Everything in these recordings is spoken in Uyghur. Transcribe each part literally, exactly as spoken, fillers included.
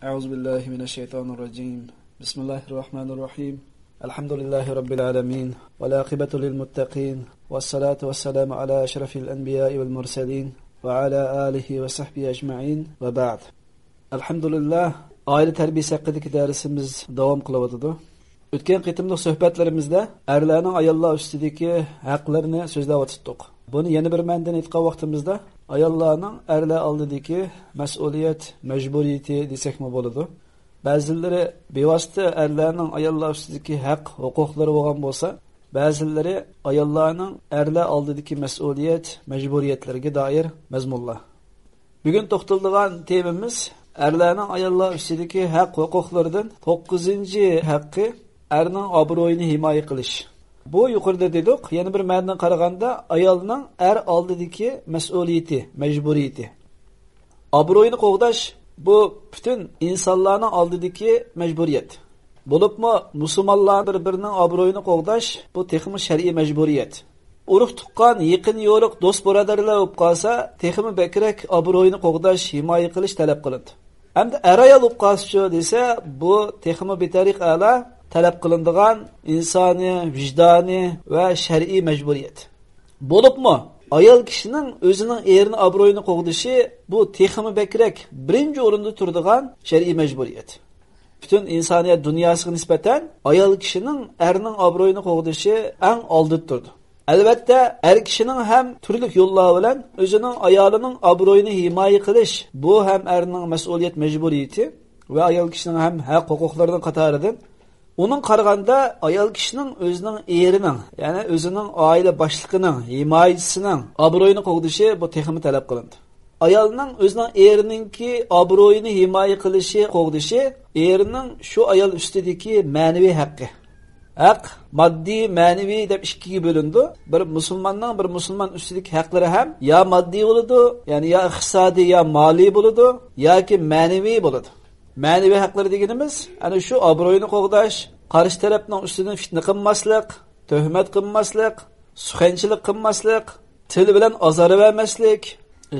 أعوذ بالله من الشيطان الرجيم. بسم الله الرحمن الرحيم. الحمد لله رب العالمين، والعاقبة للمتقين، والصلاة والسلام على أشرف الأنبياء والمرسلين، وعلى آله وصحبه أجمعين، وبعد. ئەلھەمدۇلىللاھ، ئائىلە تەربىيىسى ھەققىدىكى دەرسىمىز داۋام قىلىۋاتىدۇ. ئۆتكەن قېتىملىق سۆھبەتلىرىمىزدە ئەرلەرنىڭ ئاياللار ئۈستىدىكى ھەقلىرىنى سۆزلەۋاتاتتۇق. بۇنى يەنە بىر مەنىدىن ئېيتقان ۋاقتىمىزدا، ئاياللارنىڭ ئەرلەر ئالدىدىكى مەسئۇلىيەت، مەجبۇرىيىتى دېسەكمۇ بولىدۇ. بەزىلىرى بىۋاسىتە ئەرلەرنىڭ ئاياللار ئۈستىدىكى ھەق، ھوقۇقلىرى بولغان بولسا، بەزىلىرى ئاياللارنىڭ ئەرلەر ئالدىدىكى مەسئۇلىيەت، مەجبۇرىيەتلىرىگە دائىر مەزمۇنلار. بۈگۈن توختىلىدىغان تېمىمىز ئەرلەرنىڭ ئاياللار ئۈستىدىكى ھەق-ھوقۇقلىرىدىن توققۇزىنچى ھەققى، ئەرنىڭ ئابرۇيىنى ھىمايە قىلىش. بۇ يۇقىرىدا دېدۇق، يەنە بىر مەنىدىن قارىغاندا، ئايالنىڭ ئەر ئالدىدىكى مەسئۇلىيىتى، مەجبۇرىيىتى. ئابرۇيىنى قوغداش، بۇ پۈتۈن ئىنسانلارنىڭ ئالدىدىكى مەجبۇرىيەت. بولۇپمۇ مۇسۇلمانلار بىر-بىرىنىڭ ئابرۇيىنى قوغداش، بۇ تېخىمۇ شەرئىي مەجبۇرىيەت. ئۇرۇق-تۇغقان، يېقىن-يورۇق، دوست-بۇرادەرلەر بولۇپ قالسا، تېخىمۇ بەكرەك ئابرۇيىنى قوغداش، ھىمايە قىلىش تەلەپ قىلىنىدۇ. ئەمدى ئەر-ئايال بولۇپ قالسىچۇ دېسە، بۇ تېخىمۇ بىتەرىق ئەلا تەلەپ قىلىنىدىغان ئىنسانىي، ۋىجدانىي ۋە شەرئىي مەجبۇرىيەت. بولۇپمۇ ئايال كىشىنىڭ ئۆزىنىڭ ئېرىنىڭ ئابرۇيىنى قوغدىشى، بۇ تېخىمۇ بەكرەك بىرىنچى ئورۇندا تۇرىدىغان شەرئىي مەجبۇرىيەت. پۈتۈن ئىنسانىيەت دۇنياسىغا نىسبەتەن ئايال كىشىنىڭ ئەرنىڭ ئابرۇيىنى قوغدىشى ئەڭ ئالدىدا تۇرىدۇ. ئەلۋەتتە، ئەر كىشىنىڭ ھەم تۈرلۈك يوللار بىلەن ئۆزىنىڭ ئايالىنىڭ ئابرۇيىنى ھىمايە قىلىش، بۇ ھەم ئەرنىڭ مەسئۇلىيەت مەجبۇرىيىتى ۋە ئايال كىشىنىڭ ھەم ھەق ھوقۇقلىرىنىڭ قاتارىدىن. ئۇنىڭ قارىغاندا، ئايال كىشىنىڭ ئۆزىنىڭ ئېرىنىڭ، يەنى ئۆزىنىڭ ئائىلە باشلىقىنىڭ، ھىمايىچىسىنىڭ ئابرۇيىنى قوغدىشى بۇ تېخىمۇ تەلەپ قىلىنىدۇ. ئايالنىڭ ئۆزىنىڭ ئېرىنىڭكى ئابرۇيىنى ھىمايە قىلىشى، قوغدىشى ئېرىنىڭ شۇ ئايال ئۈستىدىكى مەنىۋى ھەققى. ھەق ماددىي، مەنىۋى دەپ ئىككىگە بۆلۈنىدۇ. بىر مۇسۇلماننىڭ بىر مۇسۇلمان ئۈستىدىكى ھەقلىرى ھەم يا ماددىي بولىدۇ، يەنى يا ئىقتىسادىي، يا مالىي بولىدۇ، ياكى مەنىۋى بولىدۇ. مەنىۋى ھەقلىرى دېگىنىمىز، ئەنە شۇ ئابرۇينى قوغداش، قارشى تەرەپنىڭ ئۈستىدىن فىتنە قىلماسلىق، تۆھمەت قىلماسلىق، سۇخەنچىلىك قىلماسلىق، تىل بىلەن ئازار بەرمەسلىك،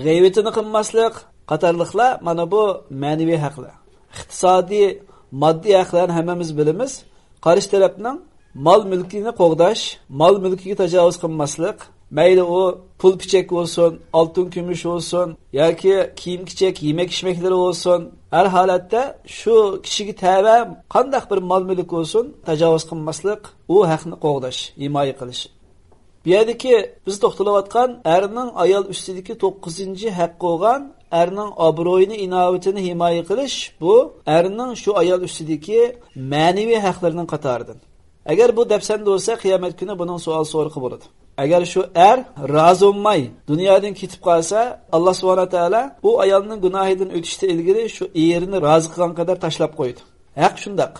غەيۋىتىنى قىلماسلىق قاتارلىقلار، مانا بۇ مەنىۋى ھەقلەر. ئىقتىسادىي، ماددىي ھەقلەرنى ھەممىمىز بىلىمىز. قارشى تەرەپنىڭ مال-مۈلكىنى قوغداش، مال-مۈلكىگە تاجاۋۇز قىلماسلىق، مەيلى ئۇ پۇل-پىچەك بولسۇن، ئالتۇن-كۈمۈش بولسۇن ياكى كىيىم-كېچەك، يېمەك-ئىچمەكلىرى بولسۇن، ھەر ھالەتتە شۇ كىشىگە تەۋە قانداق بىر مال-مۈلۈك بولسۇن، تاجاۋۇز قىلماسلىق، ئۇ ھەقنى قوغداش، ھىمايە قىلىش. بۇ يەردىكى بىز توختىلىۋاتقان ئەرنىڭ ئايال ئۈستىدىكى توققۇزىنچى ھەققى بولغان ئەرنىڭ ئابرۇيىنى، ئىناۋىتىنى ھىمايە قىلىش، بۇ ئەرنىڭ شۇ ئايال ئۈستىدىكى مەنىۋى ھەقلىرىنىڭ قاتارىدىن. ئەگەر بۇ دەپسەندە بولسا، قىيامەت كۈنى بۇنىڭ سوئال سورىقى بولىدۇ. ئەگەر شۇ ئەر رازى بولماي دۇنيادىن كېتىپ قالسا، ئاللا سۇبھانەھۇ ۋە تائالا ئۇ ئايالنىڭ گۇناھىدىن ئۆتۈشتىن ئىلگىرى شۇ ئېرىنى رازى قىلغان قەدەر تاشلاپ قويىدۇ. ھەق شۇنداق.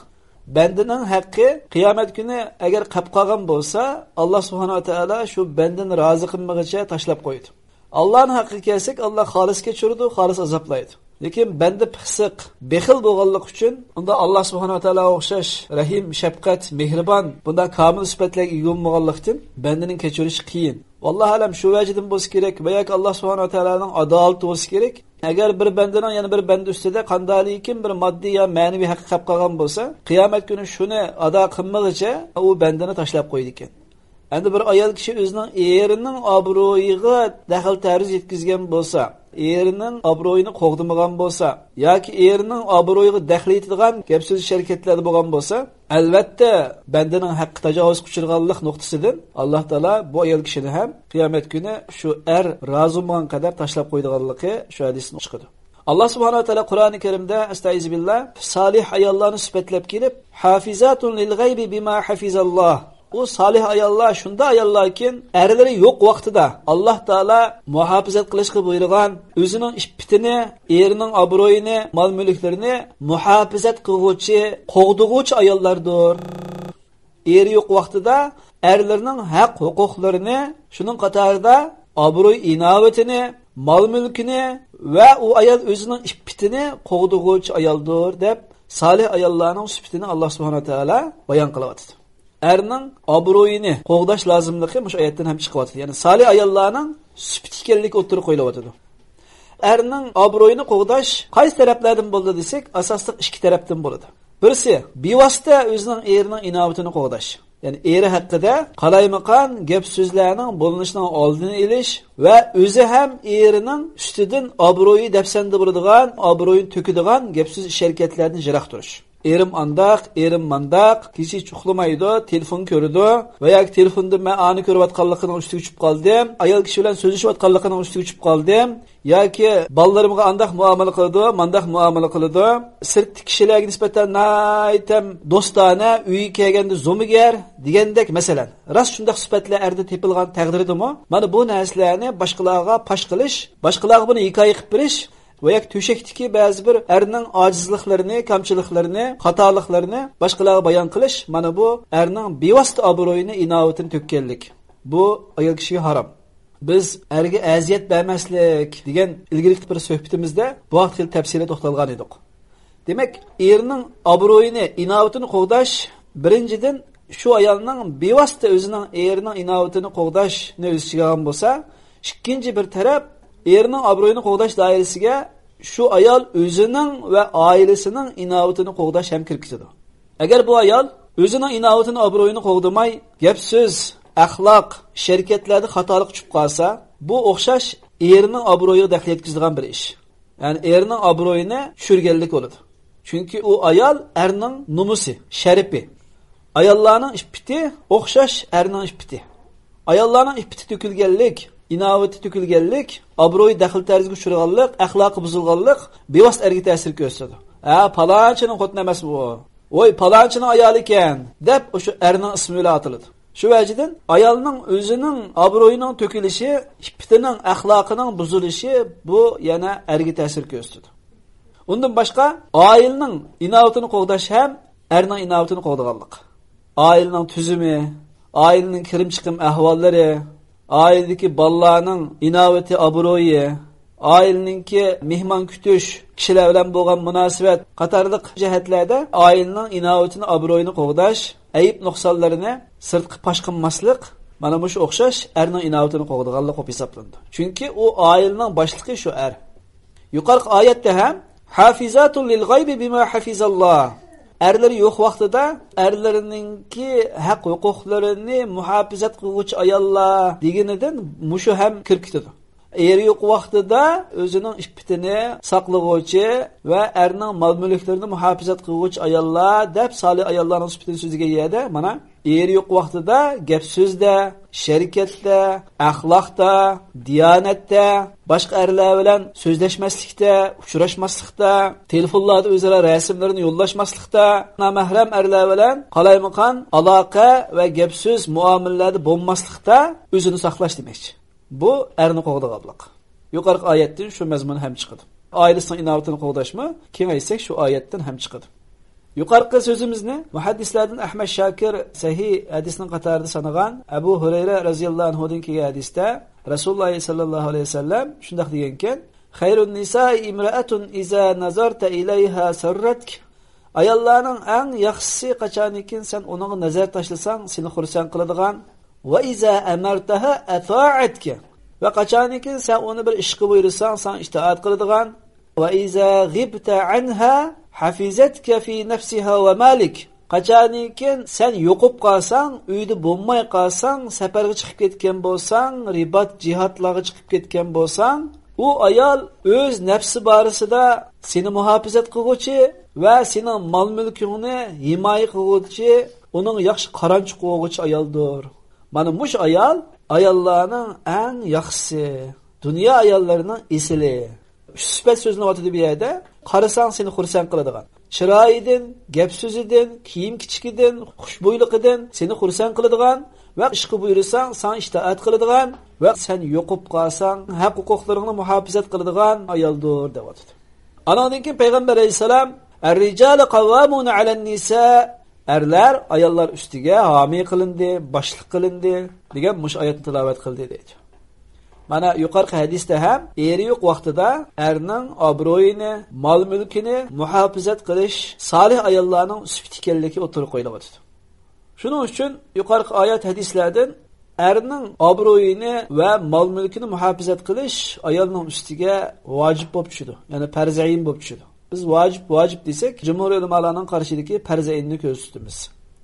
بەندىنىڭ ھەققى قىيامەت كۈنى ئەگەر قېلىپ قالغان بولسا، ئاللا سۇبھانەھۇ ۋە تائالا شۇ بەندىنى رازى قىلمىغىچە تاشلاپ قويىدۇ. ئاللانىڭ ھەققىگە كەلسەك، ئاللا خالىس كەچۈرىدۇ، خالىس ئازابلايدۇ. لېكىن بەندە پىخسىق، بېخىل بولغانلىقى ئۈچۈن، ئۇندا ئاللا سۇبھانەھۇ ۋە تائالاغا ئوخشاش رەھىم، شەپقەت، مېھرىبان، بۇنداق كامىل سۈپەتلەرگە ئىگە بولمىغانلىقتىن، بەندىنىڭ كەچۈرۈشى قىيىن. ۋاللاھۇ ئەلەم، شۇ ۋەجىدىن بولسا كېرەك ۋە ياكى ئاللا سۇبھانەھۇ ۋە تائالانىڭ ئادالىتى بولسا كېرەك. ئەگەر بىر بەندىنىڭ يەنە بىر بەندە ئۈستىدە قانداقلىكىن بىر ماددىي يا مەنىۋى ھەققى قېلىپ قالغان بولسا، قىيامەت كۈنى شۇنى ئادا قىلمىغىچە ئۇ بەندىنى تاشلاپ قويىدىكەن. ئەمدى بىر ئايال كىشى ئۆزىنىڭ ئېرىنىڭ ئابرۇيىغا دەخلى تەرۇز يەتكۈزگەن بولسا، ئېرىنىڭ ئابرۇيىنى قوغدىمىغان بولسا ياكى ئېرىنىڭ ئابرۇيىغا دەخلى يېتىدىغان گەپ-سۆز، ھەرىكەتلەردە بولغان بولسا، ئەلۋەتتە، بەندىنىڭ ھەققى تاجاۋۇزغا ئۇچرىغانلىق نۇقتىسىدىن ئاللا تائالا بۇ ئايال كىشىنى ھەم قىيامەت كۈنى شۇ ئەر رازى بولمىغان قەدەر تاشلاپ قويىدىغانلىقى شۇ ھەدىستىن چىقىدۇ. ئاللا سۇبھانەھۇ ۋە تائالا قۇرئانى كەرىمدە، ئەستەئىزۇبىللا، سالىھ ئاياللارنى سۈپەتلەپ كېلىپ، «حافىزاتۇن لىل غەيبى بىما ھەفىزەللاھ.» ئۇ سالىھ ئاياللار شۇنداق ئاياللاركىن، ئەرلىرى يوق ۋاقتىدا ئاللا تائالا مۇھاپىزەت قىلىشقا بۇيرۇغان، ئۆزىنىڭ ئىپپىتىنى، ئېرىنىڭ ئابرۇيىنى، مال-مۈلۈكلىرىنى مۇھاپىزەت قىلغۇچى، قوغدىغۇچى ئاياللاردۇر. ئېرى يوق ۋاقتىدا ئەرلىرىنىڭ ھەق-ھوقۇقلىرىنى، شۇنىڭ قاتارىدا ئابرۇي-ئىناۋىتىنى، مال-مۈلكىنى ۋە ئۇ ئايال ئۆزىنىڭ ئىپپىتىنى قوغدىغۇچى ئايالدۇر، دەپ سالىھ ئاياللارنىڭ سۈپىتىنى ئاللا سۇبھانەھۇ ۋە تائالا بايان قىلىۋاتىدۇ. ئەرنىڭ ئابرۇيىنى قوغداش لازىملىقى مۇشۇ ئايەتتىن ھەم چىقىۋاتىدۇ. يەنى سالىھ ئاياللارنىڭ سۈپىتى ئىكەنلىكى ئوتتۇرىغا قويۇلۇۋاتىدۇ. ئەرنىڭ ئابرۇيىنى قوغداش قايسى تەرەپلەردىن بولىدۇ دېسەك، ئاساسلىق ئىككى تەرەپتىن بولىدۇ. بىرسى، بىۋاسىتە ئۆزىنىڭ ئېرىنىڭ ئىناۋىتىنى قوغداش. يەنى ئېرى ھەققىدە قالايمىقان گەپ سۆزلەرنىڭ بولۇنۇشىنىڭ ئالدىنى ئېلىش ۋە ئۆزى ھەم ئېرىنىڭ ئۈستىدىن ئابرۇيى دەپسەندە بولىدىغان، ئابرۇيىنى تۆكىدىغان گەپ سۆز، ئىش ھەرىكەتلەردىن يىراق تۇرۇش. ئېرىم ئانداق، ئېرىم مانداق، كېچە ھېچ ئۇخلىمايدۇ، تېلېفون كۆرىدۇ ۋە ياكى تېلېفوندا مەن ئانى كۆرۈۋاتقانلىقىنىڭ ئۈستىگە چۈشۈپ قالدىم، ئايال كىشى بىلەن سۆزلىشىۋاتقانلىقىنىڭ ئۈستىگە چۈشۈپ قالدىم، ياكى بالىلىرىمغا ئانداق مۇئامىلە قىلىدۇ، مانداق مۇئامىلە قىلىدۇ، سىرتتىكى كىشىلەرگە نىسبەتەن ناھايىتەم دوستانە، ئۆيگە كەلگەندە زومىگەر دېگەندەك مەسىلەن. راست شۇنداق سۈپەتلەر ئەردە تېپىلغان تەقدىردىمۇ، مانا بۇ نەرسىلەرنى باشقىلارغا پاش قىلىش، باشقىلارغا بۇنى ھېكايە قىلىپ بېرىش، ۋە ياكى تۆشەكتىكى بەزى بىر ئەرنىڭ ئاجىزلىقلىرىنى، كەمچىلىكلىرىنى، خاتالىقلىرىنى باشقىلارغا بايان قىلىش، مانا بۇ ئەرنىڭ بىۋاسىتە ئابرۇيىنى، ئىناۋىتىنى تۆككەنلىك. بۇ ئايال كىشىگە ھارام. بىز ئەرگە ئەزىيەت بەرمەسلىك دېگەن ئىلگىرىكى بىر سۆھبىتىمىزدە بۇ ھەقتە خېلى تەپسىلىي توختالغان ئىدۇق. دېمەك، ئېرىنىڭ ئابرۇيىنى، ئىناۋىتىنى قوغداش، بىرىنچىدىن، شۇ ئايالنىڭ بىۋاسىتە ئۆزىنىڭ ئېرىنىڭ ئىناۋىتىنى قوغداشنى ئۆز ئىچىگە ئالغان بولسا، ئىككىنچى بىر تەرەپ ئېرىنىڭ ئابرۇيىنى قوغداش دائىرىسىگە شۇ ئايال ئۆزىنىڭ ۋە ئائىلىسىنىڭ ئىناۋىتىنى قوغداش ھەم كىرىپ كېتىدۇ. ئەگەر بۇ ئايال ئۆزىنىڭ ئىناۋىتىنى، ئابرۇيىنى قوغدىماي، گەپ سۆز، ئەخلاق، ئىش ھەرىكەتلەردە خاتالىققا چۈشۈپ قالسا، بۇ ئوخشاش ئېرىنىڭ ئابرۇيىغا دەخلى يەتكۈزىدىغان بىر ئىش. يەنى ئېرىنىڭ ئابرۇيىنى چۈشۈرگەنلىك بولىدۇ. چۈنكى ئۇ ئايال ئەرنىڭ نومۇسى، شەرىپى. ئاياللارنىڭ ئىپپىتى ئوخشاش ئەرنىڭ ئىپپىتى. ئاياللارنىڭ ئىپپىتى تۆكۈلگەنلىك، ئىناۋىتى تۆكۈلگەنلىك، ئابرۇيى دەخلى تەرزىگە ئۇچرىغانلىق، ئەخلاقى بۇزۇلغانلىق بىۋاسىتە ئەرگە تەسىر كۆرسىتىدۇ. ھە، پالانچىنىڭ خوتۇنى ئەمەسمۇ ئۇ؟ ۋوي، پالانچىنىڭ ئايالى ئىكەن، دەپ ئاشۇ ئەرنىڭ ئىسمى بىلەن ئاتىلىدۇ. شۇ ۋەجىدىن ئايالنىڭ ئۆزىنىڭ ئابرۇيىنىڭ تۆكۈلۈشى، ئىپپىتىنىڭ، ئەخلاقىنىڭ بۇزۇلۇشى، بۇ يەنە ئەرگە تەسىر كۆرسىتىدۇ. ئۇندىن باشقا، ئائىلىنىڭ ئىناۋىتىنى قوغداش ھەم ئەرنىڭ ئىناۋىتىنى قوغدىغانلىق. ئائىلىنىڭ تۈزۈمى، ئائىلىنىڭ كىرىم-چىقىم ئەھۋاللىرى، ئائىلىدىكى بالىلارنىڭ ئىناۋىتى، ئابرۇيى، ئائىلىنىڭكى مېھمان كۈتۈش، كىشىلەر بىلەن بولغان مۇناسىۋەت قاتارلىق جەھەتلەردە ئائىلىنىڭ ئىناۋىتىنى، ئابرۇيىنى قوغداش، ئەيىب-نۇقسانلىرىنى سىرتقا پاش قىلماسلىق، مانا مۇشۇ ئوخشاش ئەرنىڭ ئىناۋىتىنى قوغدىغانلىق بولۇپ ھېسابلىنىدۇ. چۈنكى ئۇ ئائىلىنىڭ باشلىقى شۇ ئەر. يۇقىرىقى ئايەتتە ھەم، «ھافىزاتۇن لىل غەيبى بىما ھەفىزاللا». ئەرلىرى يوق ۋاقتىدا ئەرلىرىنىڭكى ھەق ھوقۇقلىرىنى مۇھاپىزەت قىلغۇچى ئاياللار دېگىنىدىن مۇشۇ ھەم كىرىپ كېتىدۇ. ئېرى يوق ۋاقتىدا ئۆزىنىڭ ئىپپىتىنى ساقلىغۇچى ۋە ئەرنىڭ مال-مۈلۈكلىرىنى مۇھاپىزەت قىلغۇچى ئاياللار دەپ سالىھ ئاياللارنىڭ سۈپىتىنى سۆزلىگەن يەردە، مانا، ئېرى يوق ۋاقتىدا گەپ-سۆزدە، ئىش-ھەرىكەتتە، ئەخلاقتا، دىيانەتتە، باشقا ئەرلەر بىلەن سۆزلەشمەسلىكتە، ئۇچراشماسلىقتا، تېلېفونلاردا ئۆزئارا رەسىملىرىنى يوللاشماسلىقتا، نامەھرەم ئەرلەر بىلەن قالايمىقان ئالاقە ۋە گەپ-سۆز، مۇئامىلىلەردە بولماسلىقتا ئۆزىنى ساقلاش دېمەكچى. بۇ ئەرنى قوغدىغانلىق. يۇقىرىقى ئايەتتىن شۇ مەزمۇن ھەم چىقىدۇ. ئائىلىسىنىڭ ئىناۋىتىنى قوغداشمۇ، كېڭەيتسەك، شۇ ئايەتتىن ھەم چىقىدۇ. يۇقىرىقى سۆزىمىزنى مۇھەددىسلەردىن ئەھمەد شاكىر سەھىھ ھەدىسنىڭ قاتارىدا سانىغان ئەبۇ ھۇرەيرە رەزىياللاھۇ ئەنھۇدىن كەلگەن ھەدىستە رەسۇلۇللاھ سەللەللاھۇ ئەلەيھى ۋەسەللەم شۇنداق دېگەنكەن، «خەيرۇن نىسائى ئىمرەئەتۇن ئىزا نەزەرتە ئىلەيھا سەررەتك». ئاياللارنىڭ ئەڭ ياخشىسى قاچانكىن سەن ئۇنىڭغا نەزەر تاشلىساڭ سېنى خۇرسەن قىلىدىغان، «ۋە ئىزا ئەمەرتەھا ئەتائەتك». ۋە قاچانكىن سەن ئۇنى بىر ئىشقا بۇيرۇساڭ ساڭا ئىتائەت قىلىدىغان، «ۋە ئىزا غىبتە ئەنھا ھەفىزەتكە فى نەفسىھا ۋە مالىك». قاچانكىن سەن يوقۇپ قالساڭ، ئۆيدە بولماي قالساڭ، سەپەرگە چىقىپ كەتكەن بولساڭ، رىبات، جىھادلارغا چىقىپ كەتكەن بولساڭ، ئۇ ئايال ئۆز نەپسى بارىسىدا سېنى مۇھاپىزەت قىلغۇچى ۋە سېنىڭ مال-مۈلكۈڭنى ھىمايە قىلغۇچى، ئۇنىڭ ياخشى قارانچۇقى بولغۇچى ئايالدۇر. مانا مۇشۇ ئايال ئاياللارنىڭ ئەڭ ياخشىسى، دۇنيا ئاياللىرىنىڭ ئېسىلى. ئۈچ سۈپەت سۆزلىنىۋاتىدۇ بۇ يەردە. قارىساڭ سېنى خۇرسەن قىلىدىغان، چىرايىدىن، گەپ سۆزىدىن، كىيىم كىچىكىدىن، خۇشبۇيلۇقىدىن سېنى خۇرسەن قىلىدىغان ۋە ئىشقا بۇيرۇساڭ ساڭا ئىتائەت قىلىدىغان ۋە سەن يوقۇپ قالساڭ ھەق ھوقۇقلىرىڭنى مۇھاپىزەت قىلىدىغان ئايالدۇر دەۋاتىدۇ. ئانىڭدىن كېيىن پەيغەمبەر ئەلەيھىسسالام، «ئەررىجالۇ قەۋۋامۇنە ئەلەننىسا»، ئەرلەر ئاياللار ئۈستىگە ھامىي قىلىندى، باشلىق قىلىندى دېگەن مۇشۇ ئايەتنى تىلاۋەت قىلدى دەيدۇ. مانا يۇقىرىقى ھەدىستە ھەم ئېرى يوق ۋاقتىدا ئەرنىڭ ئابرۇيىنى، مال-مۈلكىنى مۇھاپىزەت قىلىش سالىھ ئاياللارنىڭ سۈپىتى ئىكەنلىكى ئوتتۇرىغا قويۇلۇۋاتىدۇ. شۇنىڭ ئۈچۈن يۇقىرىقى ئايەت ھەدىسلەردىن ئەرنىڭ ئابرۇيىنى ۋە مال-مۈلكىنى مۇھاپىزەت قىلىش ئايالنىڭ ئۈستىگە ۋاجىپ بولۇپ چۈشىدۇ. يەنى پەرزى ئەين بولۇپ چۈشىدۇ. بىز ۋاجىپ، ۋاجىپ دېسەك، جۇمھۇر ئۆلىمالارنىڭ قارىشىدىكى پەرزى ئەيننى كۆرسىتىمىز.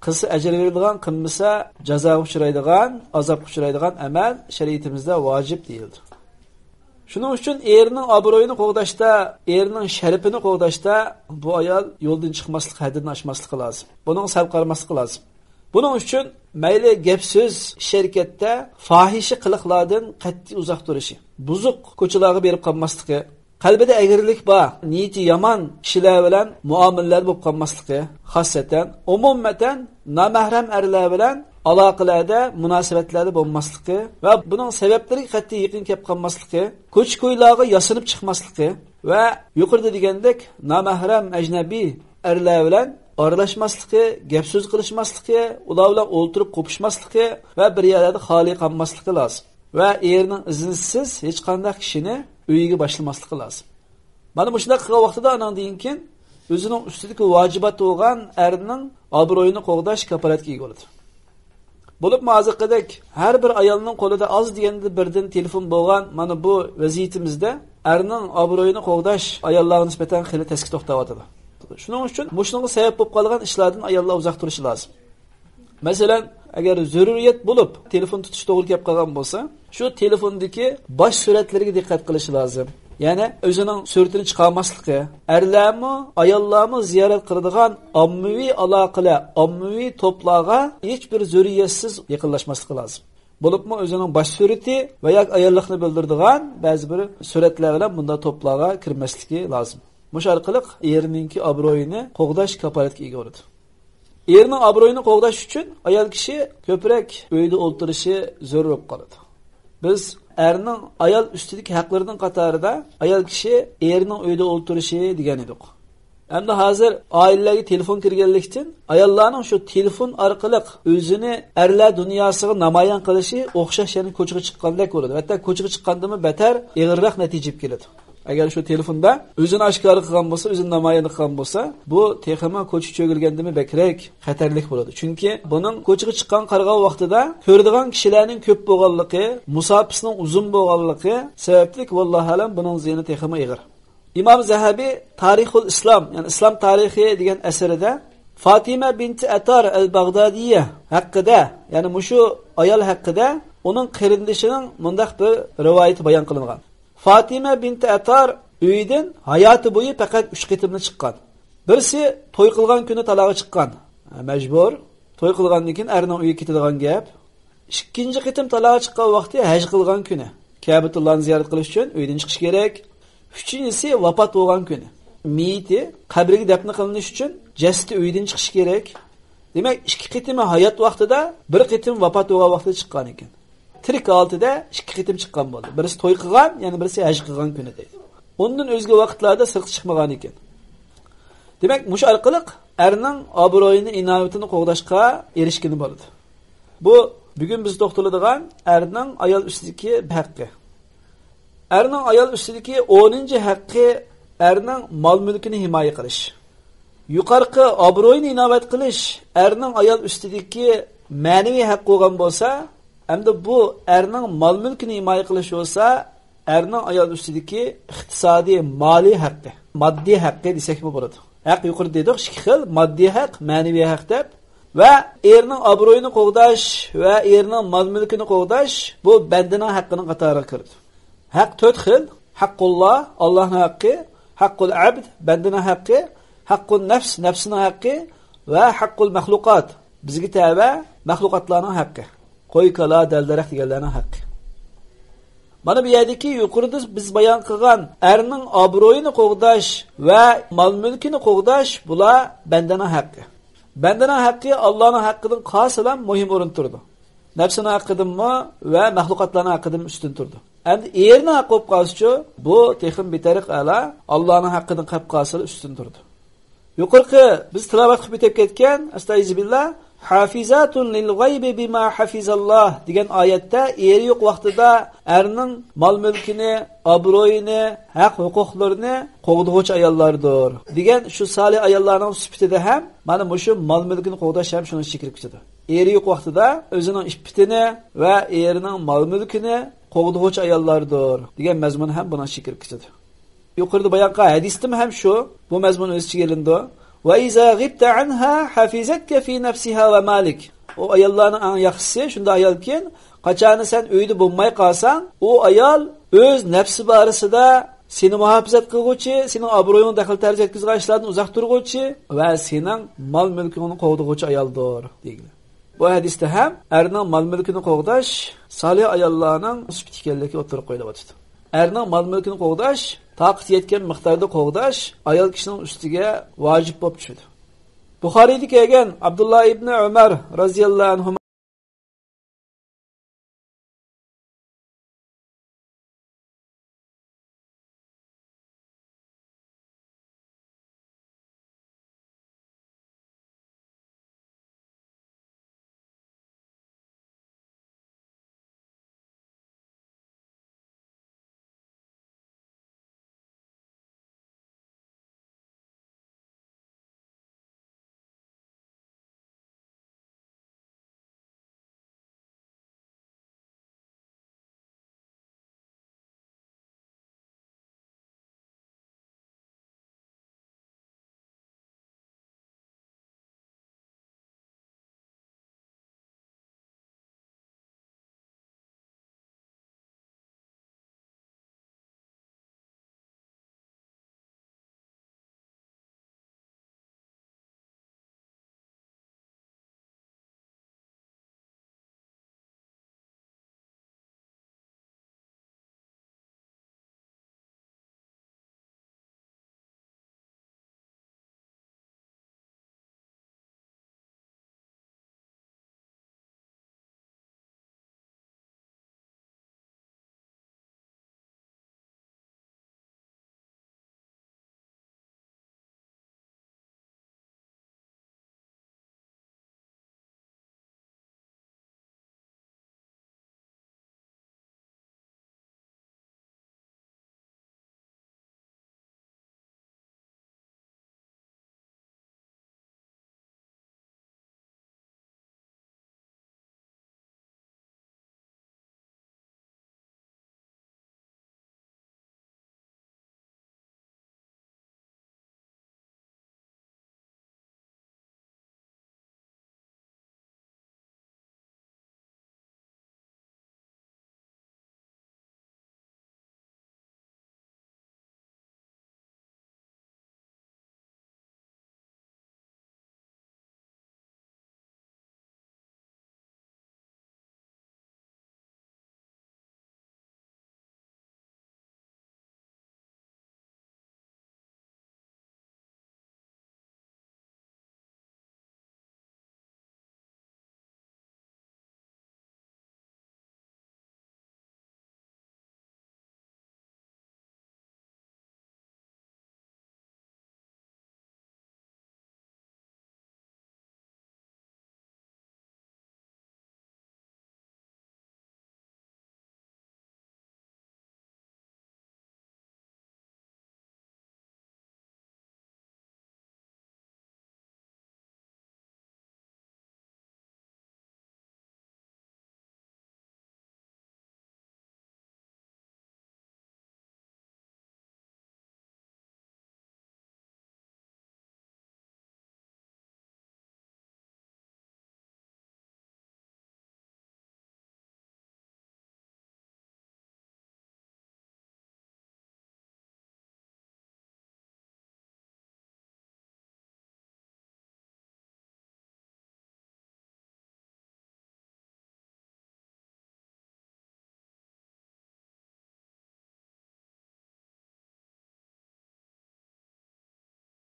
قىلسا ئەجىر بېرىدىغان، قىلمىسا جازاغا ئۇچرايدىغان، ئازابقا ئۇچرايدىغان ئەمەل شەرىئىتىمىزدە ۋاجىپ دېيىلدى. شۇنىڭ ئۈچۈن ئېرىنىڭ ئابرۇيىنى قوغداشتا، ئېرىنىڭ شەرىپىنى قوغداشتا بۇ ئايال يولدىن چىقماسلىقى، ھەددىدىن ئاشماسلىقى لازىم. بۇنىڭغا سەل قارىماسلىقى لازىم. بۇنىڭ ئۈچۈن مەيلى گەپ-سۆز، ئىش-ھەرىكەتتە پاھىشە قىلىقلاردىن قەتئىي ئۇزاق تۇرۇشى، بۇزۇق كوچىلارغا بېرىپ قالماسلىقى، قەلبىدە ئەگرىلىك بار، نىيىتى يامان كىشىلەر بىلەن مۇئامىلىلەردە بولۇپ قالماسلىقى، خاسسەتەن، ئومۇمەن، نامەھرەم ئەرلەر بىلەن ئالاقىلەردە، مۇناسىۋەتلەردە بولماسلىقى ۋە بۇنىڭ سەۋەبلىرىگە قەتئىي يېقىن كېلىپ قالماسلىقى، كوچا-كويلارغا ياسىنىپ چىقماسلىقى ۋە يۇقىرىدا دېگەندەك نامەھرەم ئەجنەبىي ئەرلەر بىلەن ئارىلاشماسلىقى، گەپ-سۆز قىلىشماسلىقى، ئۇلار بىلەن ئولتۇرۇپ قوپۇشماسلىقى ۋە بىر يەرلەردە خالىي قالماسلىقى لازىم. ۋە ئېرىنىڭ ئىزنىسىز ھېچقانداق كىشىنى ئۆيىگە باشلىماسلىقى لازىم. مانا مۇشۇنداق قىلغان ۋاقتىدا ئاناندىن كېيىن ئۆزىنىڭ ئۈستىدىكى ۋاجىبات بولغان ئەرنىڭ ئابرۇيىنى قوغداش كاپالەتكە ئىگە بولىدۇ. بولۇپمۇ ھازىرقىدەك ھەر بىر ئايالنىڭ قولىدا ئاز دېگەندە بىردىن تېلېفون بولغان مانا بۇ ۋەزىيىتىمىزدە ئەرنىڭ ئابرۇيىنى قوغداش ئاياللارغا نىسبەتەن خېلى تەسكە توختاۋاتىدۇ. شۇنىڭ ئۈچۈن مۇشۇنىڭغا سەۋەب بولۇپ قالغان ئىشلاردىن ئاياللار ئۇزاق تۇرۇشى لازىم. مەسىلەن، ئەگەر زۆرۈرىيەت بولۇپ تېلېفون تۇتۇش توغرا كەپ قالغان بولسا، شۇ تېلېفوندىكى باش سۈرەتلىرىگە دىققەت قىلىش لازىم. يەنى ئۆزىنىڭ سۈرىتىنى چىقارماسلىقى، ئەرلەرمۇ، ئاياللارمۇ زىيارەت قىلىدىغان ئاممىۋى ئالاقىلەر، ئاممىۋى توپلارغا ھېچ بىر زۆرۈرىيەتسىز يېقىنلاشماسلىقى لازىم. بولۇپمۇ ئۆزىنىڭ باش سۈرىتى ۋە ياكى ئاياللىقنى بىلدۈرىدىغان بەزى بىر سۈرەتلەر بىلەن بۇنداق توپلارغا كىرمەسلىكى لازىم. مۇشۇ ئارقىلىق ئېرىنىڭكى ئابرۇيىنى قوغداش كاپالەتكە ئىگە بولىدۇ. ئېرىنىڭ ئابرۇيىنى قوغداش ئۈچۈن ئايال كىشى كۆپرەك ئۆيدە ئولتۇرۇشى زۆرۈر بولۇپ قالىدۇ. بىز ئەرنىڭ ئايال ئۈستىدىكى ھەقلىرىنىڭ قاتارىدا ئايال كىشى ئېرىنىڭ ئۆيدە ئولتۇرۇشى دېگەن ئىدۇق. ئەمدى ھازىر ئائىلىلەرگە تېلېفون كىرگەنلىكتىن، ئاياللارنىڭ شۇ تېلېفون ئارقىلىق ئۆزىنى ئەرلەر دۇنياسىغا نامايان قىلىشى ئوخشاش يەنە كوچىغا چىققاندەك بولىدۇ. ھەتتا كوچىغا چىققاندىنمۇ بەتەر، ئېغىرراق نەتىجە ئېلىپ كېلىدۇ. ئەگەر شۇ تېلېفوندا ئۆزىنى ئاشكارا قىلغان بولسا، ئۆزىنى نامايان قىلغان بولسا، بۇ تېخىمۇ كوچا چۆگىلىگەندىنمۇ بەكرەك خەتەرلىك بولىدۇ. چۈنكى بۇنىڭ كوچىغا چىققان قارىغان ۋاقتىدا كۆرىدىغان كىشىلەرنىڭ كۆپ بولغانلىقى، مۇساپىسىنىڭ ئۇزۇن بولغانلىقى سەۋەبلىك، ۋاللاھۇ ئەلەم، بۇنىڭ زىيىنى تېخىمۇ ئېغىر. ئىمام زەھەبى تارىخۇل ئىسلام، يەنى ئىسلام تارىخى دېگەن ئەسىرىدە فاتىمە بىنتى ئەتار ئەل بەغدادىيە ھەققىدە، يەنى مۇشۇ ئايال ھەققىدە ئۇنىڭ قېرىندىشىنىڭ مۇنداق بىر رىۋايىتى بايان قىلىنغان. فاتىمە بىنتى ئەتار ئۆيىدىن ھاياتى بويى پەقەت ئۈچ قېتىملا چىققان. بىرسى توي قىلغان كۈنى تالاغا چىققان. مەجبۇر. توي قىلغاندىن كېيىن ئەرنىڭ ئۆيىگە كېتىدىغان گەپ. ئىككىنچى قېتىم تالاغا چىققان ۋاقتى ھەج قىلغان كۈنى. كەبىتۇللانى زىيارەت قىلىش ئۈچۈن ئۆيدىن چىقىش كېرەك. ئۈچىنچىسى ۋاپات بولغان كۈنى. مېيىتى قەبرىگە دەپنە قىلىنىش ئۈچۈن جەسىتى ئۆيدىن چىقىشى كېرەك. دېمەك، ئىككى قېتىمى ھايات ۋاقتىدا، بىر قېتىم ۋاپات بولغان ۋاقتىدا چىققان ئىكەن. تىرىك ھالىتىدە ئىككى قېتىم چىققان بولدى. بىرسى توي قىلغان، يەنە بىرسى ھەج قىلغان كۈنى دەيدۇ. ئۇندىن ئۆزگە ۋاقىتلاردا سىرتقا چىقمىغان ئىكەن. دېمەك، مۇشۇ ئارقىلىق ئەرنىڭ ئابرۇيىنى، ئىناۋىتىنى قوغداشقا ئېرىشكىلى بولىدۇ. بۇ بۈگۈن بىز توختىلىدىغان ئەرنىڭ ئايال ئۈستىدىكى ھەققى. ئەرنىڭ ئايال ئۈستىدىكى ئونىنچى ھەققى ئەرنىڭ مال-مۈلكىنى ھىمايە قىلىش. يۇقىرىقى ئابرۇينى ئىناۋەت قىلىش ئەرنىڭ ئايال ئۈستىدىكى مەنىۋى ھەق بولغان بولسا، ئەمدى بۇ ئەرنىڭ مال-مۈلكىنى ھىمايە قىلىش بولسا، ئەرنىڭ ئايال ئۈستىدىكى ئىقتىسادىي، مالىي ھەققى، ماددىي ھەققى دېسەكمۇ بولىدۇ. ھەق يۇقىرىدا دېدۇق، ئىككى خىل، ماددىي ھەق، مەنىۋى ھەق دەپ. ۋە ئېرىنىڭ ئابرۇيىنى قوغداش ۋە ئېرىنىڭ مال-مۈلكىنى قوغداش، بۇ بەندىنىڭ ھەققىنىڭ قاتارىغا كىرىدۇ. ھەق تۆت خىل. ھەققۇللا، ئاللاھنىڭ ھەققى، ھەققۇل ئەبد، بەندىنىڭ ھەققى، ھەققۇن نەفس، نەپسىنىڭ ھەققى، ۋە ھەققۇل مەخلۇقات، بىزگە تەۋە مەخلۇقاتلارنىڭ ھەققى. قوي، كالا، دەل-دەرەخ دېگەنلەرنىڭ ھەققى. مانا بۇ يەردىكى يۇقىرىدا بىز بايان قىلغان ئەرنىڭ ئابرۇيىنى قوغداش ۋە مال-مۈلكىنى قوغداش، بۇلار بەندىنىڭ ھەققى. بەندىنىڭ ھەققى ئاللانىڭ ھەققىدىن قالسىلا مۇھىم ئورۇن تۇرىدۇ. نەپسىنىڭ ھەققىدىنمۇ ۋە مەخلۇقاتلارنىڭ ھەققىدىنمۇ ئۈستۈن تۇرىدۇ. ئەمدى ئېرىنىڭ ھەققى بولۇپ قالسىچۇ، بۇ تېخىمۇ بىتەرەق ئەلا، ئاللانىڭ ھەققىدىن قېلىپ قالسىلا ئۈستۈن تۇرىدۇ. يۇقىرىقى بىز تىلاۋەت قىلىپ ئۆتۈپ كەتكەن، ئەستەئىزۇبىللا، ھافىزاتۇن لىل غەيبى بىما ھەفىزاللا دېگەن ئايەتتە ئېرى يوق ۋاقتىدا ئەرنىڭ مال-مۈلكىنى، ئابرۇيىنى، ھەق-ھوقۇقلىرىنى قوغدىغۇچى ئاياللاردۇر دېگەن شۇ سالىھ ئاياللارنىڭ سۈپىتىدە ھەم مانا مۇشۇ مال-مۈلكىنى قوغداش ھەم شۇنىڭ ئىچىگە كىرىپ كېتىدۇ. ئېرى يوق ۋاقتىدا ئۆزىنىڭ ئىپپىتىنى ۋە ئېرىنىڭ مال-مۈلكىنى قوغدىغۇچى ئاياللاردۇر، دېگەن مەزمۇن ھەم بۇنىڭ ئىچىگە كىرىپ كېتىدۇ. يۇقىرىدا بايان قىلغان ھەدىستىمۇ ھەم شۇ، بۇ مەزمۇن ئۆز ئىچىگە ئېلىنىدۇ. «وإذا غبت عنها حفظتك في نفسها ومالك.» ئۇ ئاياللارنىڭ ئەڭ ياخشىسى شۇنداق ئايالكەن، قاچانى سەن ئۆيدە بولماي قالساڭ، ئۇ ئايال ئۆز نەپسى بارىسىدا سېنى مۇھاپىزەت قىلغۇچى، سېنىڭ ئابرۇيۇڭغا دەخلى-تەرۇز يەتكۈزىدىغان ئىشلاردىن ئۇزاق تۇرغۇچى ۋە سېنىڭ مال-مۈلكۈڭنى قوغدىغۇچى ئايالدۇر، دېگىلى. بۇ ھەدىستە ھەم ئەرنىڭ مال-مۈلكىنى قوغداش سالىھ ئاياللارنىڭ سۈپىتى ئىكەنلىكى ئوتتۇرىغا قويۇلۇۋاتىدۇ. ئەرنىڭ مال-مۈلكىنى قوغداش، تاقىتى يەتكەن مىقداردا قوغداش ئايال كىشىنىڭ ئۈستىگە ۋاجىپ بولۇپ چۈشىدۇ. بۇخارىيدا كەلگەن ئابدۇللا ئىبنى ئۆمەر رازىياللاھۇ ئەنھۇما